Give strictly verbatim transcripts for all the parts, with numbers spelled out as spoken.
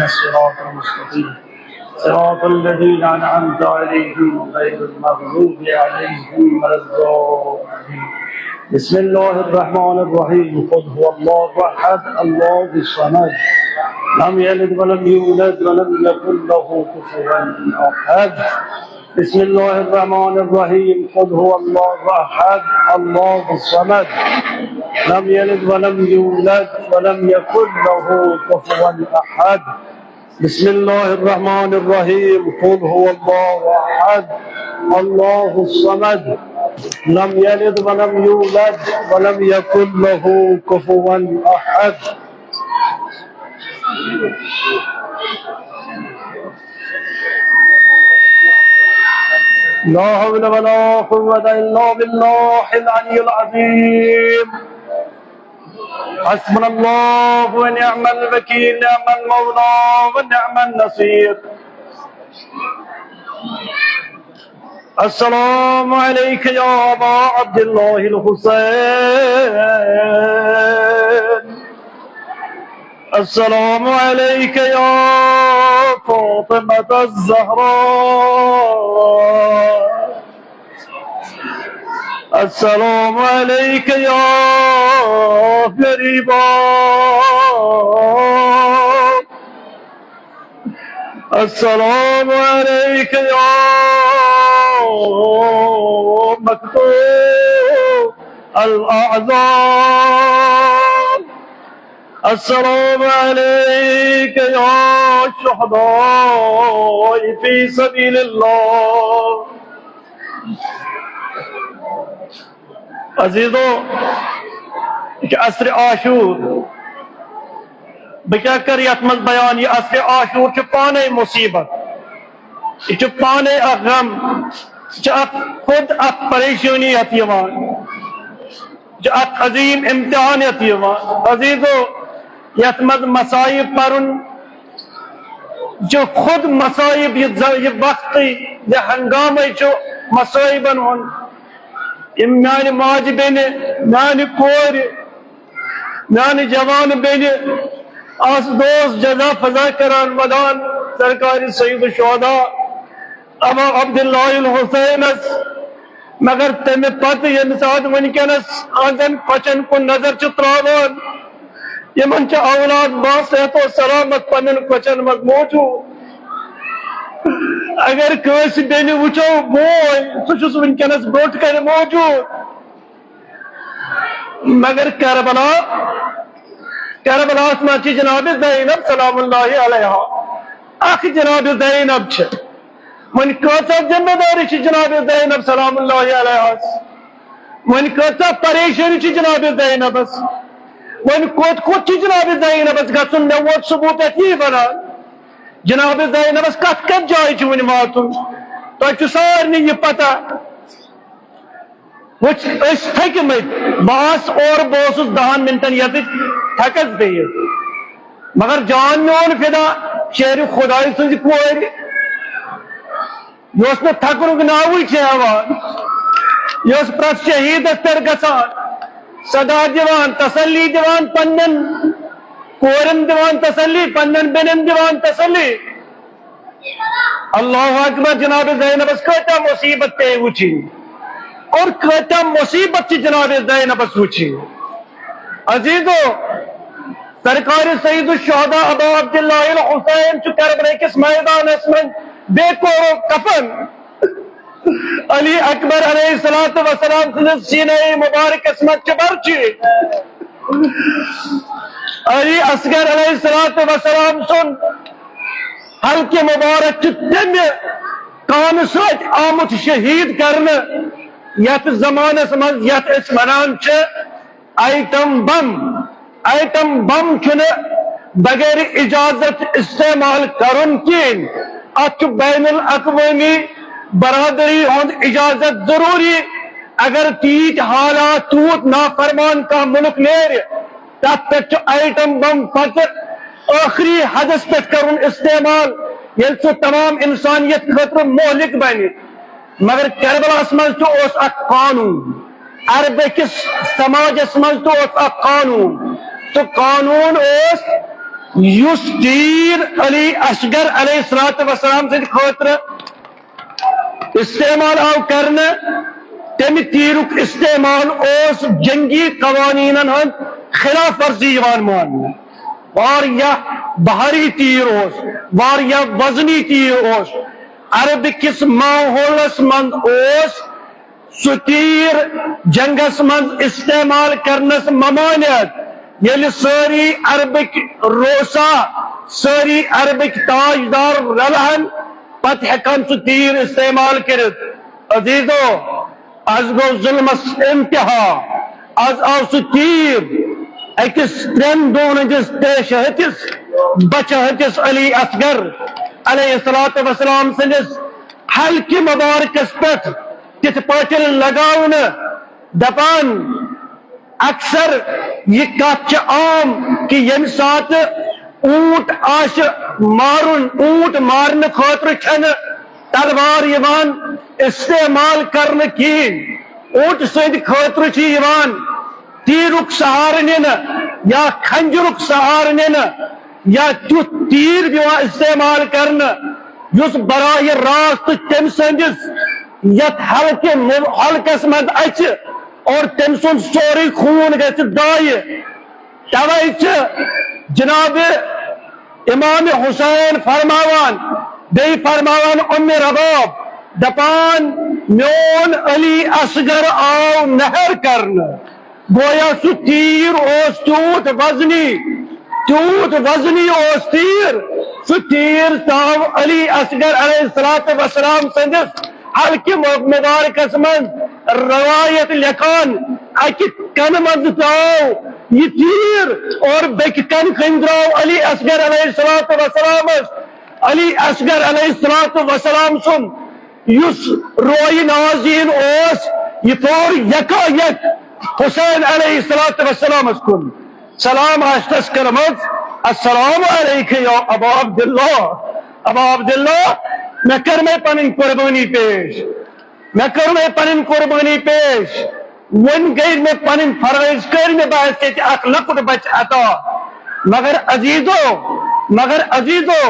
الصراط المستقيم، صراط الذين أنعمت عليهم غير المغضوب عليهم ولا الضالين. بسم الله الرحمن الرحيم. قل هو الله أحد، الله الصمد، لم يلد ولم يولد ولم يكن له كفوا أحد. بسم الله الرحمن الرحيم. قل هو الله أحد، الله الصمد، لم يلد ولم يولد ولم يكن له كفوا أحد. بسم الله الرحمن الرحيم. قل هو الله أحد، الله الصمد، لم يلد ولم يولد ولم يكن له كفوا أحد. لا حول ولا قوة إلا بالله العلي العظيم. حسبنا الله ونعم الوكيل، نعم المولى ونعم النصير. السلام عليك يا أبا عبد الله الحسين. السلام عليك يا فاطمة الزهراء. السلام عليك يا غريبا. السلام عليك يا مكتوب الأعذار. السلام عليك يا شهداء في سبيل الله. عزیزو، یہِ چھُ عصرِ عاشور۔ بہٕ کیٛاہ کَرٕ یَتھ منٛز بیان؟ یہِ عصرِ عاشور چھُ پانَے مُصیٖبت، یہِ چھُ پانَے اَکھ غم، یہِ چھُ اَکھ خود اَکھ پریشٲنی یَتھ یِوان، یہِ چھُ اَکھ عظیٖم اِمتِحان یَتھ یِوان۔ عزیٖزو، یَتھ منٛز مصائب پَرُن چھُ خود مصائب، یہِ ز-، یہِ وقتٕے، یہِ ہنگامَے چھُ مصائبَن ہُنٛد۔ یِم میانہِ ماجہِ بیٚنہِ، میانہِ کورِ، میانہِ جوان بیٚنہِ آسہٕ دوس جزا فضا کران، ودان سرکارِ سید الشہداء ابا عبداللہ الحسینس۔ مگر تمہِ پتہٕ ییٚمہِ ساتہٕ وٕنکیٚنس أہنٛزن کۄچھن کُن نظر چھِ تراوان، یِمن چھِ اولاد باصحت و سلامت پننٮ۪ن کۄچھن منٛز موجود۔ اگر کٲنٛسہِ بیٚنہِ وٕچھو بوے، سُہ چھُس وٕنکیٚنس برٛونٛٹھ کنہِ موجود۔ مگر کربلا، کربلاہس منٛز چھِ جناب زینب سلام اللہ علیہا، اکھ جناب زینب چھِ۔ وۄنۍ کۭژاہ ذمہ دٲری چھِ جناب زینب سلام اللہ علیہس؟ وۄنۍ کۭژاہ پریشٲنی چھِ جناب زینبس؟ وۄنۍ کوٚت کوٚت چھِ جناب زینبس گژھُن؟ مےٚ ووت ثبوت یتھ یی ونان، جناب زینبس کتھ کتھ جایہِ چھُ وۄنۍ واتُن؟ تۄہہِ چھُ سارنٕے یہِ پتہ۔ وٕچھ، أسۍ تھٔکۍ مٕتۍ۔ بہٕ آس اورٕ، بہٕ اوسُس دَہَن مِنٹَن ییٚتٮ۪تھ تھَکَس بِہِتھ۔ مگر جان میون فدا شیرِ خۄداے سٕنٛزِ کورِ، یۄس نہٕ تھَکنُک ناوٕے چھِ ہٮ۪وان، یۄس پرٛٮ۪تھ شہیٖدَس پٮ۪ٹھ گژھان، صدا دِوان، تسلی دِوان، پنٛنٮ۪ن کورٮ۪ن دِوان تسلی، پنٛنٮ۪ن بیٚنٮ۪ن دِوان تسلی۔ اللہ اکبر، جناب زینبس کۭتیاہ مصیبت پیٚیہِ وٕچھِنۍ اور کۭتیاہ مصیبت چھِ جناب زینبس وٕچھِنۍ۔ عزیزو، سرکار سید الشہداء ابا عبداللہ الحسین چھُ کربلا کِس میدانس منٛز بے کور و کفن۔ علی اکبر علیہ الصلوۃ والسلام سٕنٛدِس سینے مبارکس منٛز چھِ برچی۔ علی اصغر علیہ الصلوۃ والسلام سُنٛد حلقہٕ مبارک چھُ تمہِ کامہِ سۭتۍ آمُت شہیٖد کرنہٕ، یتھ زمانس منٛز یتھ أسۍ ونان چھِ ایٹم بم۔ ایٹم بم چھُنہٕ بغیر اجازت استعمال کرُن کینٛہہ۔ اتھ چھُ بین الاقوٲمی برادری ہُنٛد اجازت ضروٗری۔ اگر تیٖتۍ حالات، تیوٗت نافرمان کانٛہہ مُلک نیرِ، تتھ پٮ۪ٹھ چھُ ایٹم بم پتہٕ ٲخری حدس پٮ۪ٹھ کرُن استعمال، ییٚلہِ سُہ تمام انسانیت خٲطرٕ مہلک بنہِ۔ مگر کربلاہس منٛز تہِ اوس اکھ قانون، عربہٕ کِس سماجس منٛز تہِ اوس اکھ قانون، تہٕ قانوٗن اوس، یُس تیٖر علی اصغر علیہ الصلوۃ والسلام سٕنٛدِ خٲطرٕ استعمال آو کرنہٕ، تمہِ تیٖرُک استعمال اوس جنگی قوانینن ہٕنٛز خلاف ورزی یِوان ماننہٕ۔ واریاہ بھاری تیٖر اوس، واریاہ وزنی تیٖر اوس۔ عرب کِس ماحولس منٛز اوس سُہ تیٖر جنگس منٛز استعمال کرنس ممانعت، ییٚلہِ سٲری عربٕکۍ رؤسا، سٲری عربٕکۍ تاجدار رلہن، پتہٕ ہٮ۪کن سُہ تیٖر استعمال کٔرِتھ۔ عزیزو، از گوٚو ظلمس انتہا۔ از آو سُہ تیٖر أکِس ترٛٮ۪ن دۄہن ہٕنٛدِس پیشہِ ہتِس، بچہِ ہتِس علی اصغر علیہ الصلوۃ والسلام سٕنٛدِس حلقہِ مبارکس پٮ۪ٹھ تِتھ پٲٹھۍ لگاونہٕ۔ دپان، اکثر یہِ کتھ چھِ عام کہِ ییٚمہِ ساتہٕ اوٗنٹ آسہِ مارُن، اوٗنٹ مارنہٕ خٲطرٕ چھنہٕ تلوار یِوان استعمال کرنہٕ کِہیٖنۍ۔ اوٗنٹ سٕنٛدِ خٲطرٕ چھِ یِوان تیٖرُک سہارٕ نِنہٕ یا خنجرُک سہارٕ نِنہٕ یا تیُتھ تیٖر دِوان استعمال کرنہٕ، یُس براہ راست تٔمۍ سٕنٛدِس یتھ حلقہِ مُ-، حلقس منٛز اژِ اور تٔمۍ سُنٛد سورُے خوٗن گژھِ ضایع۔ توے چھِ جناب امام حسین فرماوان، بیٚیہِ فرماوان ام رباب، دپان، میون علی اصغر آو نہر کرنہٕ۔ گویا سُہ تیٖر اوس تیوٗت وزنی، تیوٗت وزنی اوس تیٖر، سُہ تیٖر ژاو علی اصغر علیہ الصلوۃ والسلام سٕنٛدِس حلقہِ مُ-، مُبارکس منٛز۔ روایت لیکھان، اکہِ کنہٕ منٛز ژاو یہِ تیٖر اور بیٚکہِ کنہٕ کنۍ درٛاو علی اصغر علیہ الصلوۃ والسلامس۔ علی اصغر علیہ الصلوۃ والسلام سُنٛد یُس رویہِ نازیٖن اوس، یہِ پوٚر یکا یک حسین علیہ الصلوۃ والسلامس کُن۔ سلام آسہِ تس کٔرمٕژ، السلام علیک یا ابا عبداللہ، ابا عبداللہ، مےٚ کٔر مےٚ پنٕنۍ قربٲنی پیش، مےٚ کٔر مےٚ پنٕنۍ قربٲنی پیش، وۄنۍ گٔے مےٚ پنٕنۍ فرٲیض کٔرۍ مےٚ، بہٕ آسہِ ییٚتہِ اکھ لۄکُٹ بچہٕ عطا۔ مگر عزیزو، مگر عزیزو،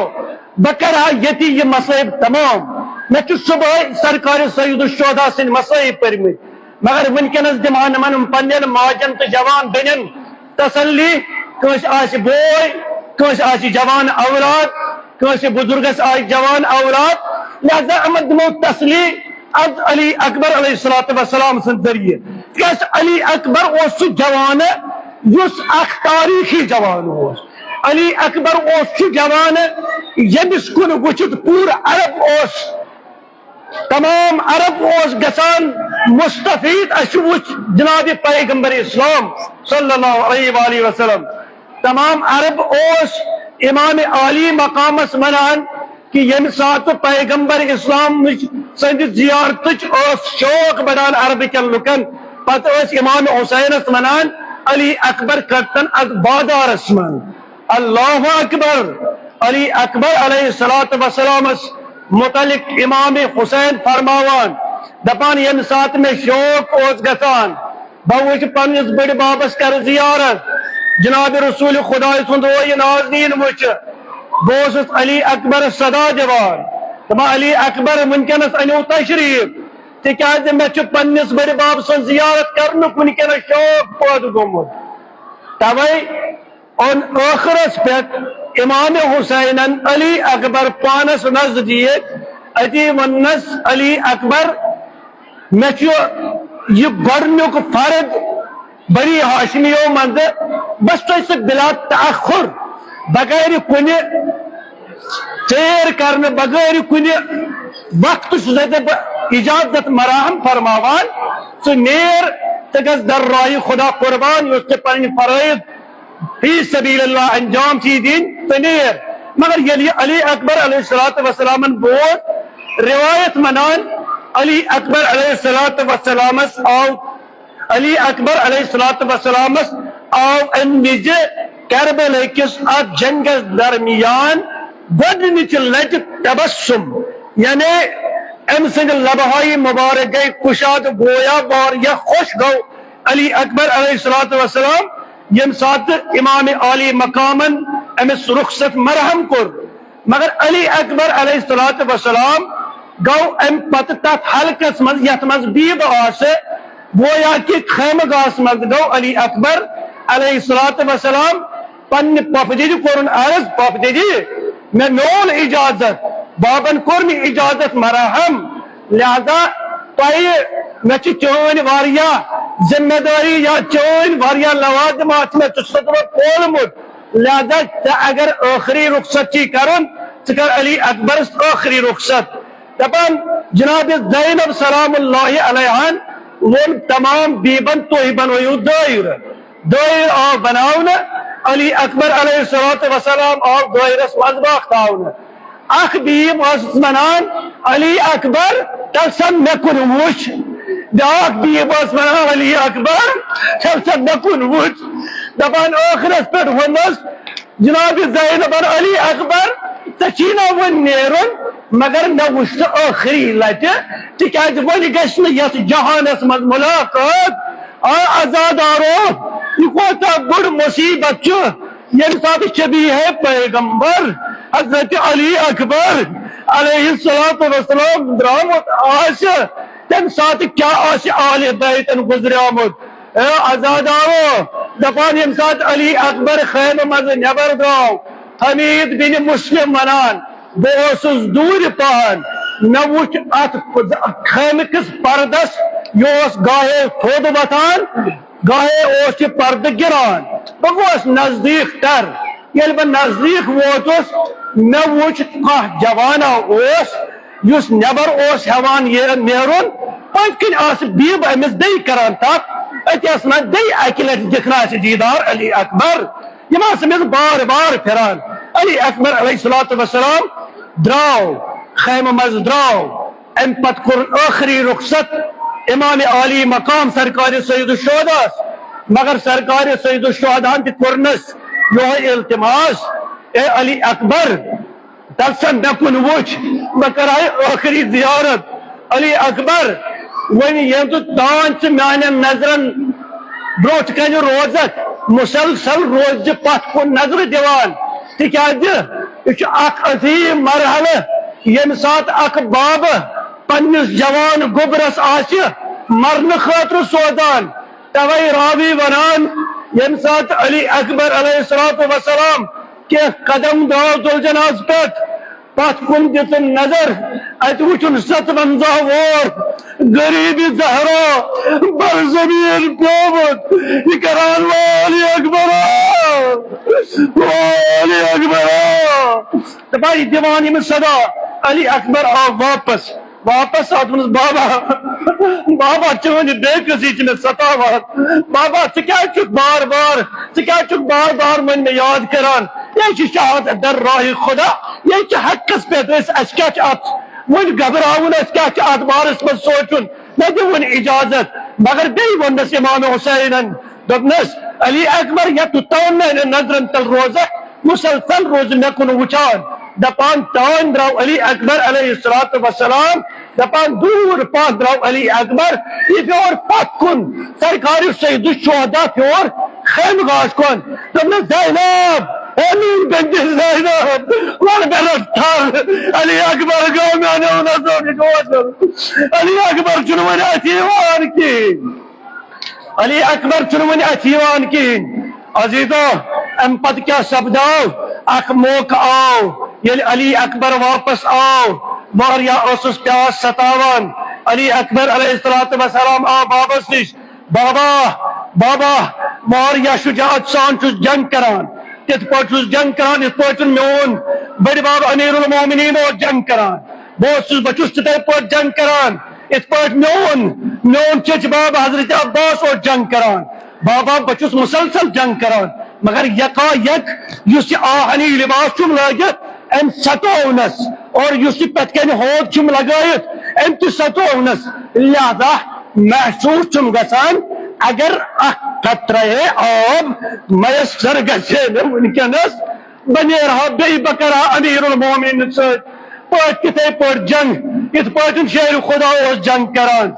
بہٕ کرٕ ہا ییٚتی یہِ مصائب تمام۔ مےٚ چھُ صبحٲے سرکار سید الشہداء سٕنٛدۍ مصائب پٔرمٕتۍ، مگر وٕنکیٚنس دِمہٕ ہا نہٕ یِمن پننٮ۪ن ماجن تہٕ جوان بیٚنٮ۪ن تسلی۔ کٲنٛسہِ آسہِ بوے، کٲنٛسہِ آسہِ جوان اولاد، کٲنٛسہِ بزرگس آسہِ جوان اولاد، لہذا یِمن دِمو تسلی از علی اکبر علیہ الصلوۃ والسلام سٕنٛدِ ذٔریعہٕ۔ تِکیازِ علی اکبر اوس سُہ جوانہٕ یُس اکھ تاریخی جوان اوس۔ علی اکبر اوس سُہ جوانہٕ ییٚمِس کُن وٕچھِتھ پوٗرٕ عرب اوس، تمام عرب اوس گژھان مستفید، اسہِ وٕچھ جناب پیغمبر اسلام صلی اللہ علیہ وآلہ وسلم۔ تمام عرب اوس امام عالی مقامس ونان کہ ییٚمہِ ساتہٕ پیغمبر اسلام سٕنٛدِ زیارتٕچ ٲس شوق بڑان عربہٕ کٮ۪ن لُکن، پتہٕ ٲسۍ امام حسینس ونان، علی اکبر کڑتن اتھ بازارس منٛز۔ اللہ اکبر۔ علی اکبر علیہ الصلوۃ والسلامس متعلق امام حسین فرماوان، دپان، ییٚمہِ ساتہٕ مےٚ شوق اوس گژھان، بہٕ وٕچھِ پننِس بٔڑِ بابس کرٕ زیارت، جناب رسول خداے سُنٛد رویہِ نازنیٖن وٕچھِ۔ بہٕ اوسُس علی اکبرس صدا دِوان، دپان، علی اکبر، وٕنکیٚنس أنِو تشریف، تِکیازِ مےٚ چھُ پننِس بٔڑِ بابہٕ سٕنٛز زیارت کرنُک وٕنکیٚنس شوق پٲدٕ گوٚمُت۔ توے اوٚن ٲخرس پٮ۪ٹھ امام حسینن علی اکبر پانس نزدیٖک، أتی ووٚننس، علی اکبر، مےٚ چھُ یہِ گۄڈٕنیُک فرد بنی ہاشمیو منٛزٕ، بس تۄہہِ سۭتۍ بلا تاخر، بغیر کُنہِ ژیر کرنہٕ، بغیر کُنہِ وقتہٕ چھُسے ژےٚ بہٕ اجازت مراہم فرماوان، ژٕ نیر، ژٕ گژھ در راہِ خدا قربان، یُس ژےٚ پنٕنۍ فرٲیض فی سبیل اللہ انجام چھی دِنۍ، ژٕ نیر۔ مگر ییٚلہِ یہِ علی اکبر علیہ الصلوۃ والسلامن بوز، روایت ونان، علی اکبر علیہ الصلوۃ والسلامس آو، علی اکبر علیہ الصلوۃ والسلامس آو امہِ وِزِ کربلہ کِس اتھ جنگس درمیان گۄڈٕنِچہِ لٹہِ تبسم، یعنی أمۍ سٕنٛدِ لبہٕ ہائے مبارک گٔے کُشاد، گویا واریاہ خۄش گوٚو علی اکبر علیہ الصلوۃ والسلام۔ ییٚمہِ ساتہٕ امام عالی مقامن أمِس رخصت مرحم کوٚر، مگر علی اکبر علیہ الصلوۃ والسلام گوٚو امہِ پتہٕ تتھ حلقس منٛز یتھ منٛز بیبہٕ آسہٕ، گویا کہِ خیمہٕ گاہس منٛز گوٚو علی اکبر علیہ الصلوۃ والسلام پننہِ پۄپھٕ دیدِ کوٚرُن عرض، "پۄپھٕ دیدِ، مےٚ میول اجازت، بابن کوٚر مےٚ اجازت مرحم، لہذا تۄہہِ، مےٚ چھِ چٲنۍ واریاہ ذمہ دٲری یا چٲنۍ واریاہ لوازمات چھِ مےٚ ژےٚ سۭتۍ پولمُت، لہذا ژےٚ اگر ٲخری رخصت چھی کرُن، ژٕ کر علی اکبرس ٲخری رخصت۔" دپان جناب زینب سلام اللہ علیہن ووٚن تمام بیبن، "تُہۍ بنٲیِو دٲیرٕ۔" دٲیرٕ آو بناونہٕ، علی اکبر علیہ الصلوۃ والسلام آو دٲیرس منٛز باکھ تھاونہٕ۔ اکھ بیب ٲسٕس ونان، "علی اکبر، تل سا مےٚ کُن وٕچھ۔" بیاکھ بیب ٲس ونان، "علی اکبر، تل سا مےٚ کُن وٕچھ۔" دپان ٲخرس پٮ۪ٹھ ووٚنمس جناب زینبن، "علی اکبر، ژےٚ چھی نا وۄنۍ نیرُن، مگر مےٚ وٕچھ ژٕ ٲخری لٹہِ، تِکیازِ وۄنۍ گژھِ نہٕ یتھ جہانس منٛز ملاقات۔" آ عزادارو، یہِ کوتاہ بٔڑ مصیبت چھُ، ییٚمہِ ساتہٕ شبیہ پیغمبر حضرت علی اکبر علیہ الصلوۃ والسلام درٛامُت آسہِ، تمہِ ساتہٕ کیٛاہ آسہِ اہل بیتن گُزریومُت؟ اے عزادارو، دپان ییٚمہِ ساتہٕ علی اکبر خیمہٕ منٛزٕ نٮ۪بر درٛاو، حمید بن مسلم ونان، بہٕ اوسُس دوٗرِ پہن، مےٚ وُچھ اتھ خیمہٕ کِس پردس، یہِ اوس گاہے تھوٚد وۄتھان، گاہے اوس یہِ پردٕ گِران۔ بہٕ گوس نزدیٖک تر۔ ییٚلہِ بہٕ نزدیٖک ووتُس، مےٚ وُچھ کانٛہہ جوانا اوس، یُس نٮ۪بر اوس ہٮ۪وان یہِ نیرُن، پٔتۍ کِنۍ آسہٕ بیبہٕ أمِس بیٚیہِ کران تتھ، أتی ٲس ونان، "بیٚیہِ اکہِ لٹہِ دِکھ نا اَسہِ دیٖدار علی اکبر؟" یِم آسہٕ أمِس بار بار پھران۔ علی اکبر علیہ الصلوۃ والسلام درٛاو، خیمہٕ منٛز درٛاو۔ امہِ پتہٕ کوٚرُن ٲخری رخصت امام عالی مقام سرکار سید الشہداس، مگر سرکار سید الشہداہن تہِ کوٚرنس یِہوٚے التماس، "اے علی اکبر، تل سا مےٚ کُن وٕچھ، بہٕ کرٕ ہا ٲخری زیارت۔ علی اکبر، وۄنۍ ییٚمہِ دۄہ تام ژٕ میانٮ۪ن نظرن برٛونٛٹھ کنہِ روزکھ، مسلسل روزِ پتھ کُن نظرٕ دِوان، تِکیازِ یہِ چھُ اکھ عظیٖم مرحلہٕ، ییٚمہِ ساتہٕ اکھ بابہٕ پننِس جوان گوٚبرس آسہِ مرنہٕ خٲطرٕ سوزان۔" توے راوی ونان، ییٚمہِ ساتہٕ علی اکبر علیہ الصلوۃ والسلام کینٛہہ قدم درٛاو ذوالجناحس پٮ۪ٹھ، پتھ کُن دِژٕن نظر، اتہِ وُچھُن ستونزاہ وُہُر غریٖبی زہرا بر زمین پیومُت، یہِ کران، "وا علی اکبرا، وا علی اکبرا"۔ دپان، یہِ دِوان یِم صدا، علی اکبر آو واپس۔ واپس آو دوٚپنَس، "بابا، بابا، چٲنۍ یہِ بے عزتی چھِ مےٚ ستاوان۔ بابا، ژٕ کیٛازِ چھُکھ بار بار، ژٕ کیٛازِ چھُکھ بار بار وۄنۍ مےٚ یاد کران؟ یہِ چھِ شہادت در راہِ خدا، یہِ چھِ حقس پٮ۪ٹھ۔ أسۍ، اَسہِ کیٛاہ چھِ اَتھ وۄنۍ گھبراوُن؟ اَسہِ کیٛاہ چھِ اَتھ بارس منٛز سونٛچُن؟ مےٚ دِ وۄنۍ اجازت۔" مگر بیٚیہِ ووٚننَس امام حسینن، دوٚپنَس، "علی اکبر، یوٚتتھ تام میانٮ۪ن نظرن تل روزکھ، مسلسل روز مےٚ کُن وٕچھان۔" دپان تام درٛاو علی اکبر علیہ الصلوۃ والسلام، دپان دوٗر پہن درٛاو علی اکبر، یہِ پیوٚر پتھ کُن، سرکار سید الشہداء پیوٚر خیمہٕ گاہس کُن۔ دوٚپنَس، "زینب، اے میٲنۍ بنتہِ زینب، وَل مےٚ رَٹھ تھل۔" علی اکبر گوٚو میانیو نظرو نِش اوزُل۔ علی اکبر چھُنہٕ وۄنۍ اَتھِ یِوان کِہیٖنۍ۔ علی اکبر چھُنہٕ وۄنۍ اَتھِ یِوان کِہیٖنۍ۔ عزیزو، اَمہِ پتہٕ کیٛاہ سپداو؟ اکھ موقعہٕ آو، ییٚلہِ علی اکبر واپس آو، واریاہ اوسُس پیاس ستاوان۔ علی اکبر علیہ الصلوۃ والسلام آو بابس نِش، "بابا، بابا، واریاہ شجاعت سان چھُس جنگ کران، تِتھ پٲٹھۍ چھُس جنگ کران، یِتھ پٲٹھۍ میون بٔڑِ باب امیر المومنین اوس جنگ کران۔ بہٕ اوسُس، بہٕ چھُس تِتھے پٲٹھۍ جنگ کران، یِتھ پٲٹھۍ میون، میون چچہِ باب حضرت عباس اوس جنگ کران۔ بابا، بہٕ چھُس مسلسل جنگ کران، مگر یکا یک یُس یہِ آہنی لباس چھُم لٲگِتھ، أمۍ ستوونس، اور یُس یہِ پتھ کنہِ ہوٚد چھُم لگٲیِتھ، أمۍ تہِ ستوونس۔ لہذا محسوس چھُم گژھان، اگر اکھ قطرے آب میسر گژھِ ہے نہٕ وٕنکیٚنس، بہٕ نیرٕ ہا بیٚیہِ، بہٕ کرٕ ہا امیر المومنین سۭتۍ پٲٹھۍ تِتھے پٲٹھۍ جنگ، یِتھ پٲٹھۍ شیر خدا اوس جنگ کران۔"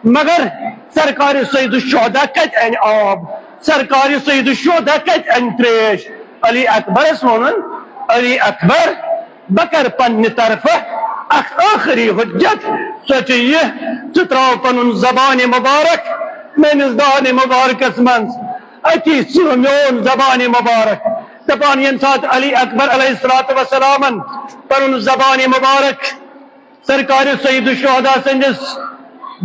مگر سرکار سید الشہداء کتہِ انہِ آب؟ سرکار سید الشہداء کتہِ انہِ تریش؟ علی اکبرس ووٚنُن، علی اکبر، بہٕ کرٕ پننہِ طرفہٕ اکھ ٲخری حجت۔ سۄ چھِ یہِ، ژٕ تراو پنُن زبانِ مبارک میٲنِس دہانِ مبارکس منٛز۔ أتی ژٕ میون زبانِ مبارک۔ دپان ییٚمہِ ساتہٕ علی اکبر علیہ الصلوۃ والسلامن پنُن زبانِ مبارک سرکار سید الشہداء سٕنٛدِس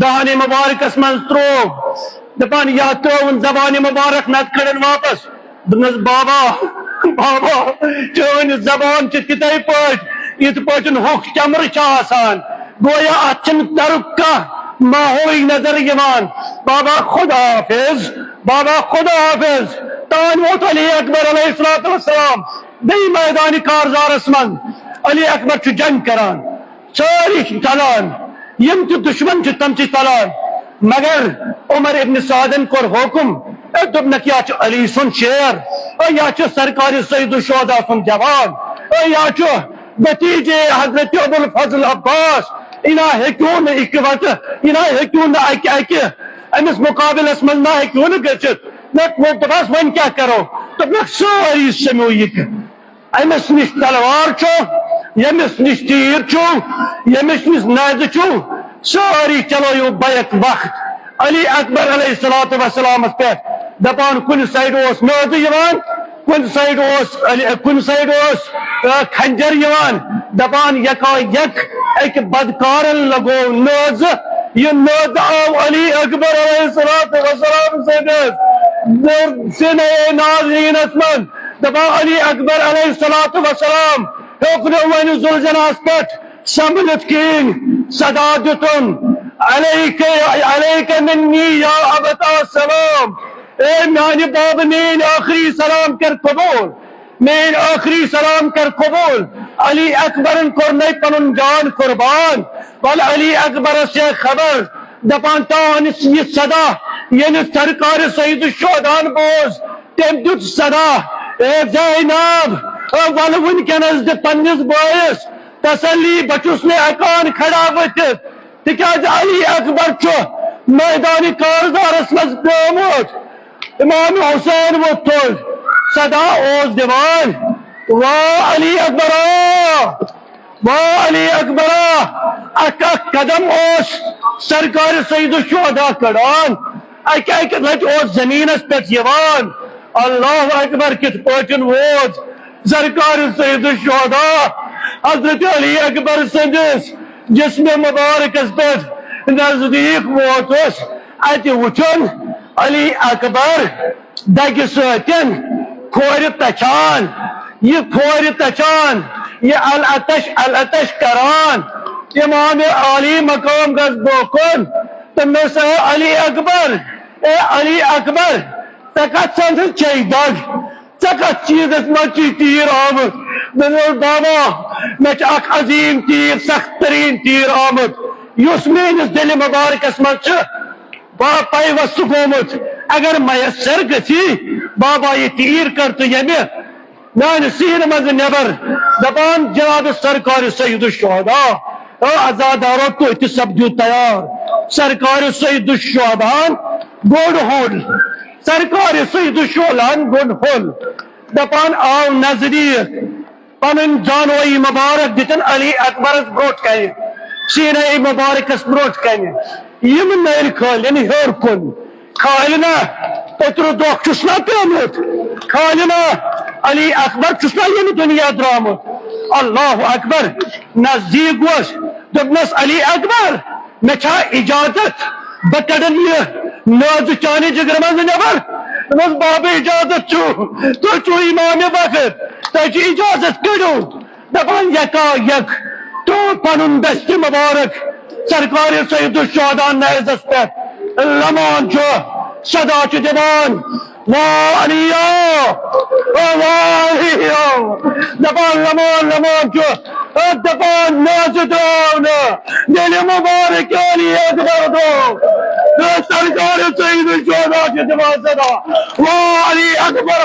دہانِ مبارکس منٛز تروو، دپان یا ترٲوُن زبانِ مبارک، نتہٕ کڑن واپس۔ دوٚپنس، بابا، بابا، چٲنۍ زبان چھِ تِتھے پٲٹھۍ، یِتھ پٲٹھۍ ہوٚکھ چمرٕ چھِ آسان۔ گویا اتھ چھِنہٕ ترُک کانٛہہ ماحولٕے نظر یِوان۔ بابا خدا حافظ، بابا خدا حافظ۔ تان ووت علی اکبر علیہ الصلوۃ والسلام بیٚیہِ میدانِ کارزارس منٛز۔ علی اکبر چھُ جنگ کران، سٲری چھِ ژلان، یِم تہِ دشمن چھِ تِم چھِ ژلان۔ مگر عمر ابن سعدن کوٚر حکم، أمۍ دوٚپنکھ، یا چھُ علی سُنٛد شیر، اے یا چھُ سرکار سید الشہداء سُنٛد جوان، اے یا چھُ بھتیجے حضرت ابو الفضل عباس، یہِ نہ ہیٚکِو نہٕ اِکوٹہٕ، یہِ نہ ہیٚکِو نہٕ اکہِ اکہِ أمِس مُقابلس منٛز نہ ہیٚکِو نہٕ گٔژھِتھ۔ نہ، دوٚپہَس، وۄنۍ کیٛاہ کرو؟ دوٚپنکھ، سٲری سٔمِو یہِ تہِ۔ أمِس نِش تلوار چھُ، ییٚمِس نِش تیٖر چھُ، ییٚمِس نِش نیزٕ چھُ، سٲری چلٲیِو بیک وقت علی اکبر علیہ الصلوۃ والسلامس پٮ۪ٹھ۔ دپان کُنہِ سایڈٕ اوس نیزٕ یِوان، کُنہِ سایڈٕ اوس علی، کُنہِ سایڈٕ اوس، آ، خنجر یِوان۔ دپان یکا یک أکۍ بدکارن لگوو نیزٕ۔ یہِ نیزٕ آو علی اکبر علیہ الصلوۃ والسلام سٕنٛدِس سینہ نازنینس منٛز۔ دپان علی اکبر علیہ الصلوۃ والسلام ہیوٚک نہٕ وۄنۍ ذوالجناحس پٮ۪ٹھ سنبھلِتھ کِہیٖنۍ۔ صدا دیُتُن، علیک، علیک منی یا ابتا سلام، اے میانہِ بابہٕ، میٲنۍ ٲخری سلام کر قبول، میٲنۍ ٲخری سلام کر قبول۔ علی اکبرن کوٚر نے پنُن جان قربان، ول علی اکبرس چھےٚ خبر۔ دپان تان یہِ صدا ییٚلہِ سرکار سید الشہداہن بوز، تٔمۍ دیُت صدا، اے زینب، اے ولہٕ وٕنکیٚنس دِ پننِس بٲیِس تسلی، بہٕ چھُس نہٕ ہٮ۪کان کھڑا ؤتھِتھ، تِکیازِ علی اکبر چھُ میدانِ کارزارس منٛز پیومُت۔ امام حسین ووٚتھ تھوٚد، صدا اوس دِوان، وا علی اکبرا، وا علی اکبرا۔ اکھ اکھ قدم اوس سرکار سید الشہداء کڑان، اکہِ اکہِ لٹہِ اوس زمینس پٮ۪ٹھ یِوان۔ اللہ اکبر، کِتھ پٲٹھۍ ووت سرکار سید الشہداء حضرت علی اکبر سٕنٛدِس جسم مبارکس پٮ۪ٹھ نزدیٖک ووتُس، اتہِ وُچھُن علی اکبر دگہِ سۭتۍ کھورِ تچھان، یہِ کھورِ تچھان، یہِ العطش العطش کران۔ امام عالی مقام گژھ برونٛہہ کُن تہٕ مےٚ سا علی اکبر، اے علی اکبر، ژےٚ کتھ سنٛدس چھے دگ؟ ژےٚ کتھ چیٖزس منٛز چھُے تیٖر آمُت؟ مےٚ دوٚپ، بابا، مےٚ چھُ اکھ عظیٖم تیٖر، سخت تریٖن تیٖر آمُت، یُس میٲنِس دِلہِ مبارکس منٛز چھُ با پیوست گوٚمُت۔ اگر میسر گژھی، بابا، یہِ تیٖر کر تہٕ ییٚمہِ میانہِ سیٖنہٕ منٛزٕ نٮ۪بر۔ دپان جناب سرکار سید الشہداء، او عزادارو، تُہۍ تہِ سپدِو تیار۔ سرکار سید الشہداہن گوٚڑ ہوٚل، سرکار سید الشہداہن گوٚڑ ہوٚل۔ دپان آو نزدیٖک، پنٕنۍ زانوٲیی مبارک دِتن علی اکبرس برونٛٹھ کنہِ، سیٖنہ مبارکس برونٛٹھ کنہِ۔ یِم نٔرۍ کھٲلِن ہیوٚر کُن۔ کھالہِ نا، اوترٕ دۄہ چھُس نا پیومُت؟ کھالہِ نا، علی اکبر چھُس نا ییٚمہِ دُنیا درامُت؟ اللہ اکبر۔ نزدیٖک گوس، دوٚپنس، علی اکبر، مےٚ چھا اجازت بہٕ کڑن یہِ نازٕ چانہِ جگرٕ منٛزٕ نٮ۪بر؟ دوٚپنس، بابا، اجازت چھُ، تُہۍ چھِو امام وقت، تۄہہِ چھُ اجازت، کٔڑِو۔ دپان یکا یک تروو پنُن دستِ مبارک سرکار سید الشہداء نیزس پٮ۪ٹھ۔ لمان چھُ، صدا چھُ دِوان، وا علی، وا علی۔ دپان لمان، لمان چھُ، دپان نیزٕ درٛاو نہٕ دِلہِ مبارک علی اکبر درٛاو۔ سرکار سید الشہداء چھُ دِوان صدا، وا علی اکبر،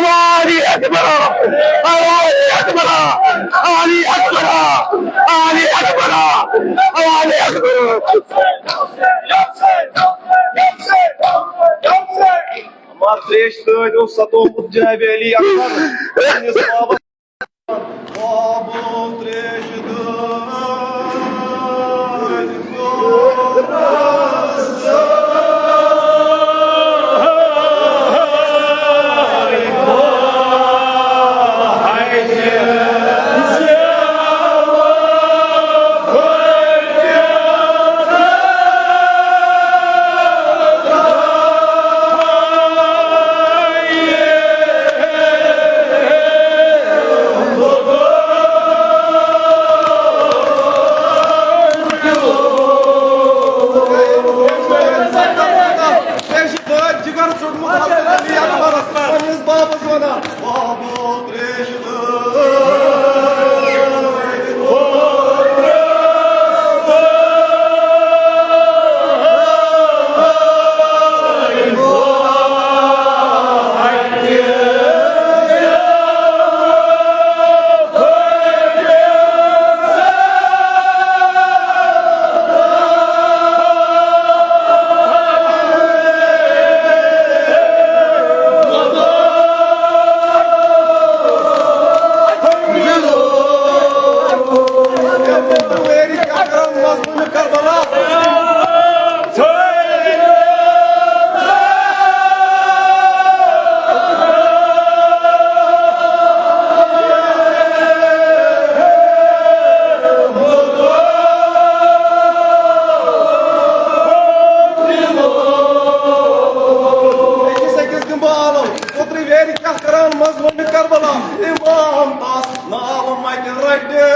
وا علی اکبر، وا علی اکبر، علی اکبر، علی اکبر، علی اکبر۔ مگر تریش سۭتۍ اوس ستومُت جناب علی اکبر پننِس بابس۔ بابو تریش دٲدۍ جگر ژوٚٹمُت حضرت علی اکبرس پننِس بابس ونان، بابو تریش أکِس أکِس دِمہٕ بہٕ آلو۔ اوترٕ ویرِ کیٛاہ کران مظلومِ کربلا؟ امام تس نال متہِ رٹہِ۔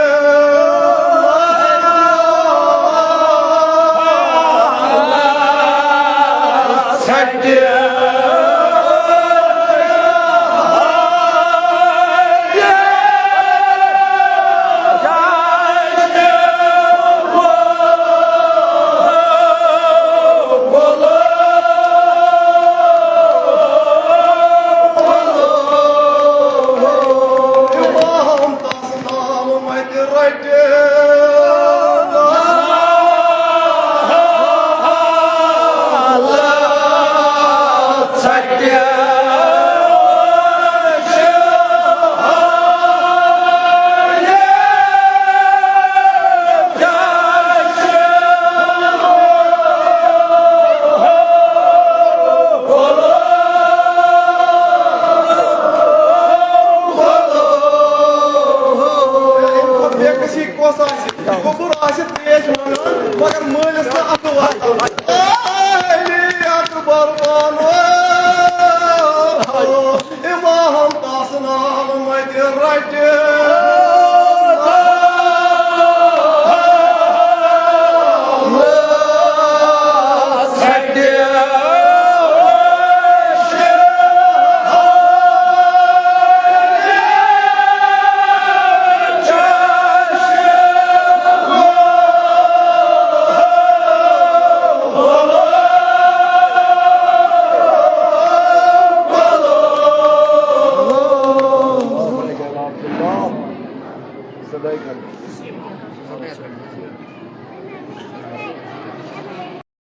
کۄس آسہِ؟ گوٚبُر آسہِ تریش منٛگان، مگر مٲلِس نہٕ اَتھٕ واتان۔ علی اکبر وانو، امام تس نال متہِ رٹہِ۔